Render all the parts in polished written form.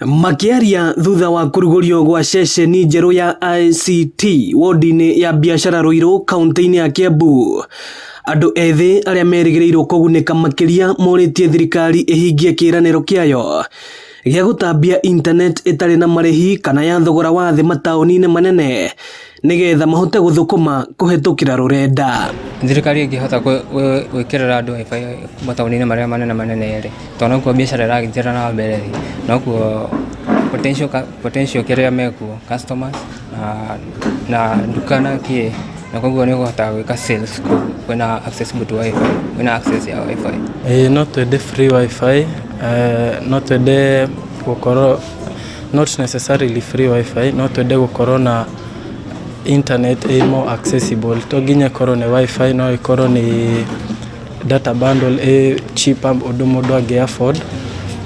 Makĩaria thutha wa kũrugũrio gwa ceceni njerũ ya ICT wodi-inĩ ya biacara Ruiru kaunti-inĩ ya Kiambu, andũ ethĩ arĩa merĩgĩrĩirwo kũgunĩka makĩria morĩtie thirikari ĩhingie kĩĩranĩro kĩayo gĩa gũtambia internet ĩtarĩ na marĩhi kana ya thogora wa thĩ mataũni-inĩ manene nĩgetha mahote gũthũkũma kũhetũkĩra rũrenda. Thirikari ĩngĩhota gwĩkĩrĩra andũ WiFi mataũni-inĩ marĩa manene manene rĩ, tondũ nokuo biacara ĩragĩthiĩ na mbere rĩ, nokuo potential, potential kĩrĩa mekuo customers na nduka na kĩ, na koguo nĩ ũkũhota gwĩka sales kũu kwĩna accessible to WiFi, kwĩna access ya WiFi. Ĩĩ no twende free WiFi, no twende gũkorwo, not necessarily free WiFi, no twende gũkorwo na internet ĩ more accessible. To nginya ĩkorwo nĩ WiFi, no ĩkorwo nĩ data bundle ĩ cheaper ũndũ mũndũ angĩ afford,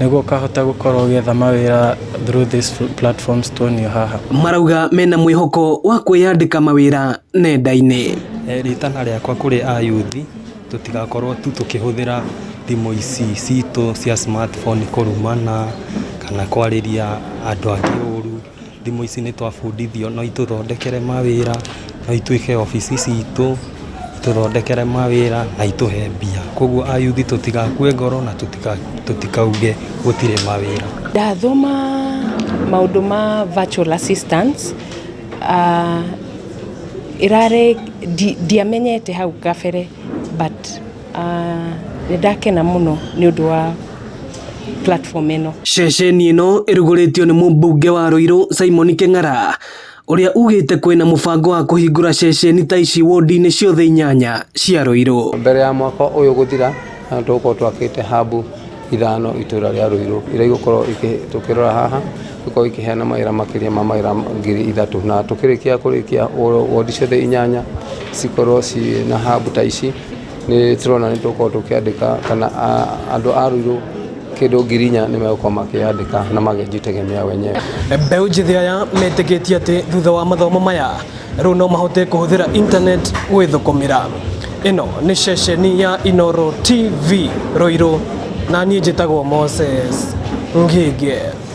nĩguo ũkahota gũkorwo ũgĩetha mawĩra through these platforms tuonio haha. Marauga mena mwĩhoko wa kwĩyandĩka mawĩra nenda-inĩ. Rĩtana rĩakwa kũrĩ ayuthi, tũtigakorwo tu tũkĩhũthĩra thimũ ici citũ cia smartphone kũrumana kana kwarĩria andũ angĩ ũru. Thimũ ici nĩ twabundithio no itũthondekere mawĩra, no ituĩke obici citũ, itũthondekere mawĩra na itũhe mbia. Koguo ayuthi tũtigakue ngoro na tũtikauge gũtirĩ mawĩra. Ndathoma maũndũ ma virtual assistants, ĩrarĩ ndiamenyete hau kabere, but nĩ ndakena mũno nĩ ũndũ wa platform ĩno. Ceceni ĩno ĩrugũrĩtio nĩ mũmbunge wa Ruiru Simon Kĩng'ara ũrĩa ugĩte kwĩna mũbango wa kũhingũra ceceni ta ici wodi-inĩ ciothe 8 cia Ruiru. Mbere ya mwaka ũyũ gũthira tũgũkorwo twakĩte hub 5 itũra rĩa Ruiru iria igũkorwo tũkĩrora haha igũkorwo ikĩheana mawĩra makĩria ma mawĩra 3,000, na tũkĩrĩkia kũrĩkia wodi ciothe 8 cikorwo ciĩ na hub ta ici, nĩ tũrona nĩ tũgũkorwo tũkĩandĩka kana andũ a Ruiru kĩndũ 4,000 nĩ megũkorwo makĩandĩka na magĩjitegemea wenyewe. Mbeũ njĩthĩ aya metĩkĩtie atĩ thutha wa mathomo maya rĩu no mahote kũhũthĩra internet gwĩthũkũmĩra. Ĩno nĩ ceceni ya Inooro TV Ruiru, na niĩ njĩtagwo Moses Ngĩngĩ.